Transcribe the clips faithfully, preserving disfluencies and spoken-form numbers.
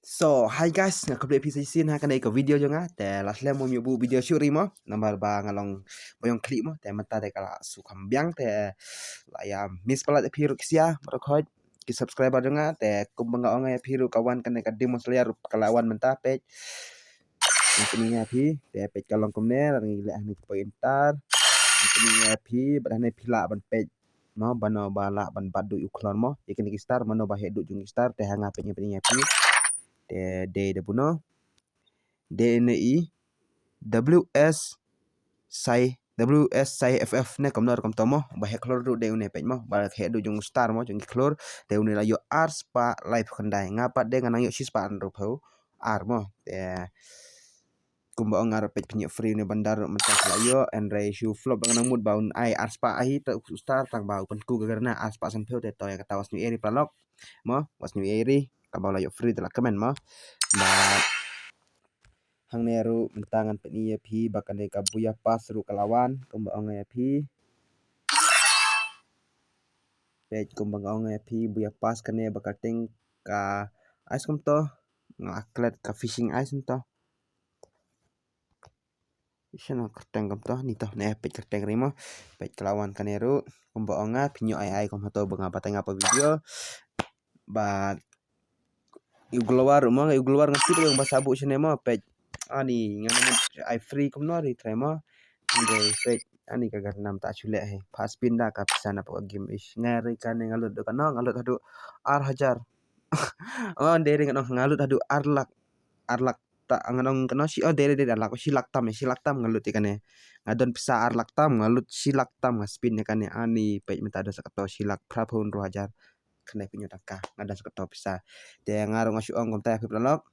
So hi guys, nga khublei phi sa shisien ha kane ka video jong nga. Te la slem mo ym ïoh buh video shuh ri mo, namar ba nga long ba ïong khlieh mo. Te mynta te ka la shu kham biang te la ïa miss palat ïa phi ruh ki sia baroh khoit ki subscriber jong nga. Te kumba nga ong ïa phi ruh ka wan kane ka Demon Slayer ruh ka la wan mynta peit. Nga pyni ïa phi te peit ka long kumne, la ngi leh hangne ki point enter. Nga pyni ïa phi bad hangne phi lah ban peit mo, mano ba lah ban bat duh ïa u khlon mo, ïa kine ki star, mano ba heh duh jong ki star. Te ha nga peit nga pyni ïa phi. Te dei da buno, dei ne i W S Sai, W S Sai F F ne kumno ruh kumto mo, ba heh khlor duh dei une peit mo, ba heh duh jong u star mo, jong ki khlor. Te une la ïoh ar spah laiphew khyndai, nga pat de nga nang ïoh shi spah hynriewphew ar mo. Te kumba ong nga ruh peit phin ïoh free une bandar ruh mynta shu la ïoh, hynrei shu flop ba nga nang mut ba un ai ar spah hi te u star tang ba u pynku ka garna ar spah sanphew. Te to ïa kata wat sngewsih ri paralok mo, wat sngewsih ri, kaba la ïoh free te la kmen mo. Ba hangne ruh mynta ngan pyni ïa phi ba kane ka Booyah Pass ruh ka la wan, kumba ong ïa phi. Peit kumba nga ong ïa phi, Booyah Pass kane ba ka kyrteng ka ice kumto, nga klet ka fishing ice kumto. Shano kyrteng kumto, ni to ne peit kyrteng ri mo. Peit ka la wan kane ruh, kumba ong nga phin ïoh ai ai kum hato ba nga batai nga pa video. Bad ïa u glowar ruh mo, ïa u glowar nga tip ruh ba sa buh shane mo, peit. Ani nga nang ai free kumno ri trai mo. Hynrei peit ani ka garna mynta shu leh hi. Pha spin da ka pisa na pok game ish. Nga ri kane nga lut duh kano, nga lut haduh ar hajar. Oh, dei ri nga nong nga lut haduh ar lak. Ar lak ta nga nong kano shi, oh dei ri dei ar lak, shi lak tam, shi lak tam nga lut ïa kane. Nga don pisa ar lak tam, nga lut shi lak tam, nga spin ïa kane. Ani peit mynta don sa kato shi lak phra phew hynriew hajar. Kane pynïoh tangka, nga don sa kato pisa. Te nga ruh nga shu ong kumta ïa phi paralok.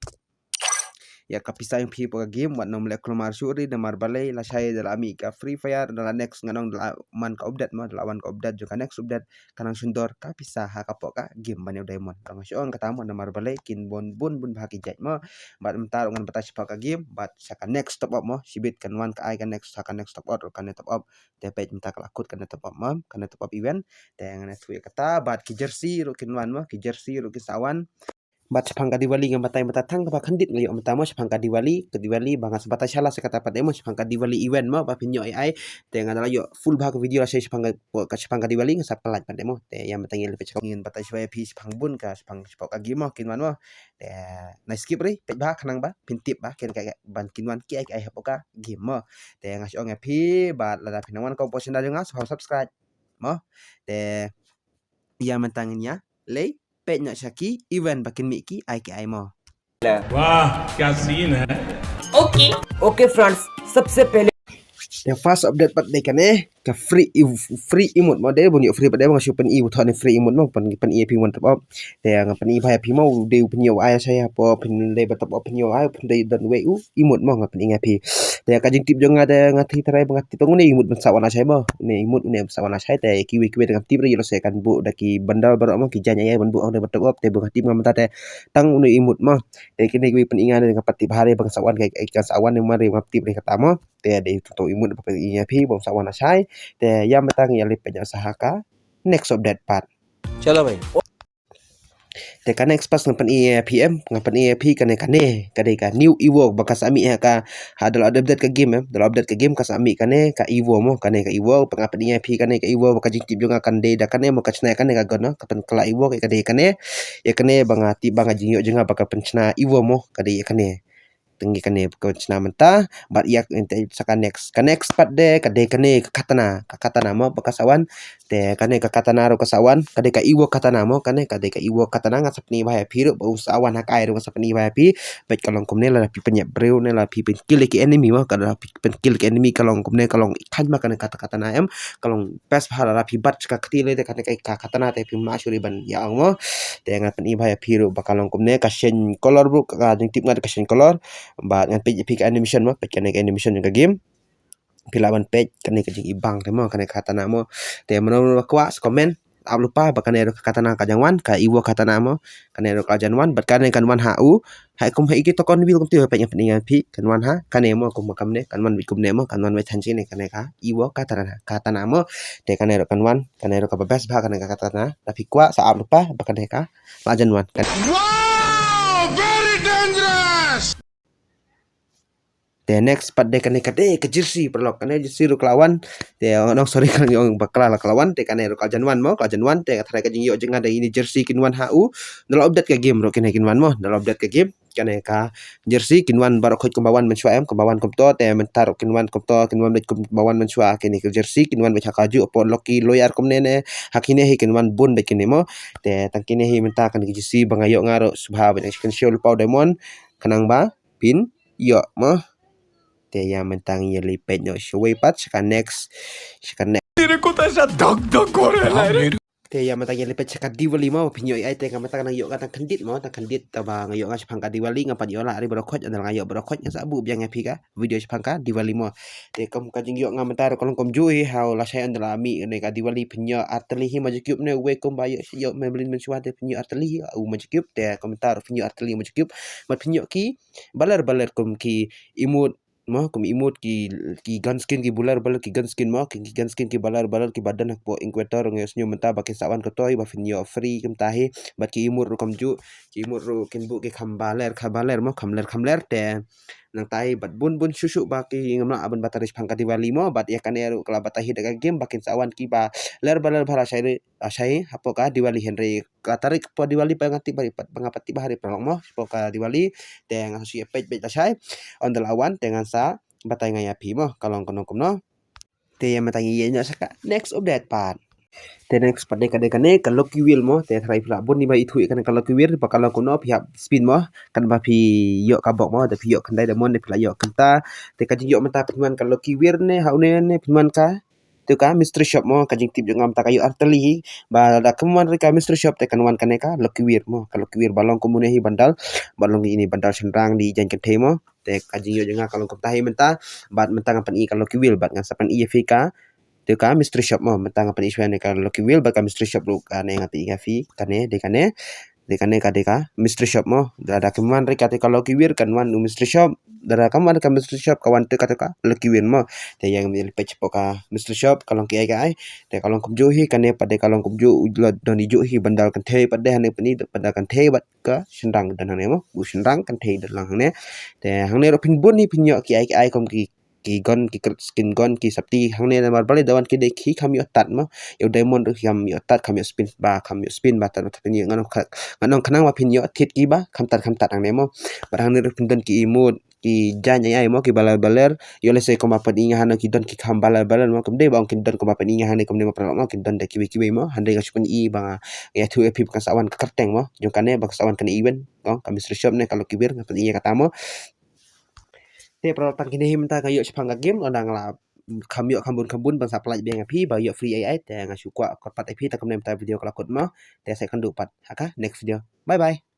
Ïa ka pisa jong phi hapoh ka game wat nym leh kulmar shuh ri, namar balei lashai da la mih ka Free Fire, da la next nga nong da la man ka update mo, da la wan ka update, jong ka next update ka nang shon dor ka pisa ha kapoh ka game ban ïoh diamond. Nga shu ong kata mo, namar balei kin bun bun bun bha ki jait mo. Bad mynta ruh ngan batai shapoh ka game bad sha ka next top up mo, shibit kan wan ka ai ka next, ha ka next top up ruh kane top up. Te peit mynta ka la kut kane top up mo, kane top up event. Te ngan ïathuh ïa kata, bad ki jersey ruh kin wan mo, ki jersey ruh kin sa wan. Bad shaphang ka Diwali nga batai mynta tang kaba khyndiat nga ïoh mynta mo, shaphang ka Diwali, ka Diwali ba nga sa batai sha la sa kata pat de mo, shaphang ka Diwali event mo, ba phin ïoh ai ai. Te nga da la ïoh full bha ka video lashai shaphang ka, ka shaphang ka Diwali nga sa pyllait pat de mo. Te ïa mynta ngi leh peit shaphang, ngan batai shuwa ïa phi shaphang bun ka shaphang shapoh ka game mo, kin wan mo. Te nai skip ri, peit bha khnang ba phin tip ba kin ka ban kin wan ki ai ki ai hapoh ka game mo. Te nga shu ong ïa phi bad lada phin nang wan ka upor channel jong nga sngewbha subscribe mo. Te ïa mynta ngin ïa leit peit noh sha ki event ba kin mih ki ai ki ai mo. वाह क्या सीन है। ओके। ओके फ्रेंड्स, सबसे पहले Te first update pat dei kane ka free e-, free emote mo, dei bun ïoh free pat de, ba nga shu pyni ba thoh ne free emote mo, pyn pyni ïa phi mon top up. Te nga pyni bha ïa phi mo, u dei u pynïoh ai lashai hapoh phin dei ba top up phin ïoh ai, phin dei don wei u emote mo, nga pyni ïa phi. Te ka jingtip jong nga te nga tip trai ba nga tip ba une emote ban sa wan lashai mo, une emote une ban sa wan lashai. Te kiwei kiwei te ngam tip re, ïoh lashai kan buh da ki bandar baroh mo, ki jaiñ ai ai ban buh ong dei ba top up, te ba nga tip nga mynta te tang une emote mo. Te kine kiwei pyni nga ne nga pat tip bha re ba kan sa wan, ka kan sa wan ne ma re ngam tip re kata mo. Te dei tu tu emote ba pyni ïa phi ba sa wan lashai. Te ïa mynta ngi ïa leit peit noh sha ka next update pat. चलो भाई। Te ka next pat nga pyni ïa phi em, nga pyni ïa phi kane, kane ka dei ka new Evo ba ka sa mih ha ka, ha da la update ka game em, da la update ka game ka sa mih kane ka Evo mo, kane ka Evo ba nga pyni ïa phi kane ka Evo ba ka jingtip jong nga kan dei da kane mo, ka chna kane ka gun no, ka pynkylla Evo ka dei kane. Ïa kane ba nga tip ba nga jingïoh jong nga ba ka pynchna Evo mo, ka dei ïa kane. Te ngi kane ka chna mynta, bad ïa sa ka next. Ka next pat de ka dei kane ka katana, ka katana mo ba ka sa wan. Te kane ka katana ruh ka sa wan, ka dei ka Evo katana mo, kane ka dei ka Evo katana, nga sa pyni bha ïa phi ruh ba u sa wan ha kaei ruh nga sa pyni bha ïa phi. Peit ka long kumne, lada phi pynïap briew ne lada phi pynkill ïa ki enemy mo, ka lada phi pynkill ki enemy ka long kumne, ka long i khan ma kane ka katana em, ka long best bha lada phi bat ka kti le te kane ka katana te phi ma shu ri ban ïa ong mo. Te nga pyni bha ïa phi ruh ba ka long kumne, ka change color bro, ka jingtip nga ka change color. Bad ngan peit ïa phi ka animation mo, peit kane ka animation jong ka game. Phi lah ban peit kane ka jingibang te mo, kane ka katana mo. Te mano mano ba kwah sa comment. Ap lypa ba kane ruh ka katana ka jang wan, ka Evo katana mo. Kane ruh ka jang wan, bad kane kan wan ha u, ha kum ha ïa ki tokon wheel kumta, peit ngan pyni ïa phi, kan wan ha kane mo, kum kumne, kan wan beit kumne mo, kan wan beit than shane, kane ka Evo katana, katana mo. Te kane ruh kan wan, kane ruh kaba best bha kane ka katana. Lada phi kwah sa ap lypa ba kane ka la jan wan kane. Wow, very Te next pat de kane ka de ka jersey paralok, kane jersey ruh ka la wan. Te, oh, no, sorry, ka la wan, bakla la ka la wan. Te kane ruh ka la jan wan mo, ka la jan wan. Te ka tharai ka jingïoh jong nga da ine jersey kin wan ha u. Da la update ka game ruh kine kin wan mo, da la update ka game. Kane ka jersey kin wan baroh khoit kumba wan mynshuwa em, kumba wan kumto, te mynta ruh kin wan kumto, kin wan beit kumba wan mynshuwa, kine ka jersey kin wan beit ha kajuh hapoh Lucky Loyar kumne ne, ha kine hi kin wan bun beit kine mo. Te tang kine hi mynta kane ka jersey ba nga ïoh nga ruh sngewbha beit kin show lypa u Diamond, khnang ba phin ïoh mo. Te ïa mynta ngi ïa leit peit noh shawei pat sha ka next, sha ka next. तेरे को तो ऐसा धक धक हो रहा है ना रे। Te ïa mynta ngi ïa leit peit sha ka Diwali mo, phin ïoh ai, te nga mynta nga nang ïoh ka tang khyndiat mo, tang khyndiat, te ba nga ïoh nga shaphang ka Diwali, ngam pat ïoh lah ri baroh khoit, ynda la nga ïoh baroh khoit nga sa buh biang ïa phi ka video shaphang ka Diwali mo. Te kum ka jingïoh nga mynta ruh ka long kumjuh hi, ha u lashai ynda la mih kane ka Diwali phin ïoh artylli hi Magic Cube ne, uwei kumba ïoh, ïoh Maybelline mynshuwa te phin ïoh artylli hi u Magic Cube, te ka mynta ruh phin ïoh artylli Magic Cube. Bad phin ïoh ki baler baler kum ki emote mo, kum emote ki, ki gun skin, ki baler baler ki gun skin mo, ki, ki gun skin ki baler baler kiba don hapoh incubator, nga ïohsngew mynta ba kin sa wan katto hi ba phin ïoh free kumta hi. Bad ki emote ruh kumjuh, ki emote ruh kin buh ki kham baler, kham baler mo, kham ler, kham ler te. Nangta hi bad bun bun shuh shuh ba ki ngam lah ban batai shaphang ka Diwali mo, bad ïa kane ruh ka la batai hi da ka game ba kin sa wan kiba ler baler bha lashai, lashai hapoh ka Diwali, hynrei ka tarik hapoh Diwali pat nga tip bha ri pat, ba nga pat tip bha ri paralok mo, hapoh ka Diwali. Te ngan sa shu ïa peit beit lashai, ynda la wan te ngan sa batai nga ïa phi mo, ka long kumno kumno. Te ïa mynta ngi ïa noh sha ka next update pat. Te next pat de ka, de kane ka Lucky Wheel mo, te tharai phi lah bun hi ba ithuh ïa kane ka Lucky Wheel, ba ka long kumno, phi hap spin mo, kan ba phi ïoh ka bok mo, da phi ïoh khyndai diamond, da phi lah ïoh kynta. Te ka jingïoh mynta phin wan ka Lucky Wheel ne, ha une ne phin wan ka, te ka mystery shop mo, ka jingtip jong nga mynta ka ïoh artylli hi, ba da kam wan ri ka mystery shop te kan wan kane ka Lucky Wheel mo, ka Lucky Wheel ba long kum une hi bundle, ba long ine bundle shynrang dei jaiñ kynthei mo. Te ka jingïoh jong nga ka long kumta hi mynta, bad mynta ngan pyni ka Lucky Wheel, bad ngan sa pyni ïa phi ka, te ka mystery shop mo, mynta ngan pyni shwa ne ka Lucky Wheel, bad ka mystery shop ruh kane ngan pyni ïa phi, kane, de kane, de kane ka, de ka mystery shop mo, da, da kam wan ri ka, te ka Lucky Wheel kan wan u mystery shop, da, da kam wan ka mystery shop ka wan te ka, te ka Lucky Wheel mo. Te ïa ngi peit hapoh ka mystery shop ka long ki ai ki ai, te ka long kumjuh hi, kane pat de ka long kumjuh, u la don ijuh hi bundle kynthei pat de, hangne pyni bundle kynthei bad ka shynrang don hangne mo, u shynrang kynthei don lang hangne. Te hangne ruh phin bun hi phin ïoh ki ai ki ai kum ki, ki gun, ki kret skin gun, ki safety, hangne namar balei da wan ki dei ki kham ïoh tad mo. Ïa u diamond ruh kham ïoh tad, kham ïoh spin ba, kham ïoh spin ba tad, tad phin ïoh, ngan ong kha-, ngan ong khnang ba phin ïoh thied kiba kham tad kham tad hangne mo. Bad hangne ruh phin don ki emote, ki jaiñ ai ai mo, ki baler baler. Ïoh lehse kumba pyni nga hangne ki don ki kham baler baler mo, kam dei ba ong ki don kumba pyni nga hangne kumne mo paralok mo, ki don da kiwei kiwei mo. Hynrei nga shu pyni ba nga ïathuh ïa phi ba kan sa wan ka kyrteng mo jong kane, ba kan sa wan kane event, kong ka mystery shop ne ka Lucky Wheel, nga pyni ïa kata mo. Te paralok, tang kine hi mynta ka ïoh shaphang ka game, lada nga la kham ïoh kham bun kham bun ban sa pyllait biang ïa phi ba ïoh free ai ai, te nga shu kwah kot pat ïa phi, te kumne mynta video ka la kut mo. Te sa ïakynduh pat ha ka next video. Bye bye.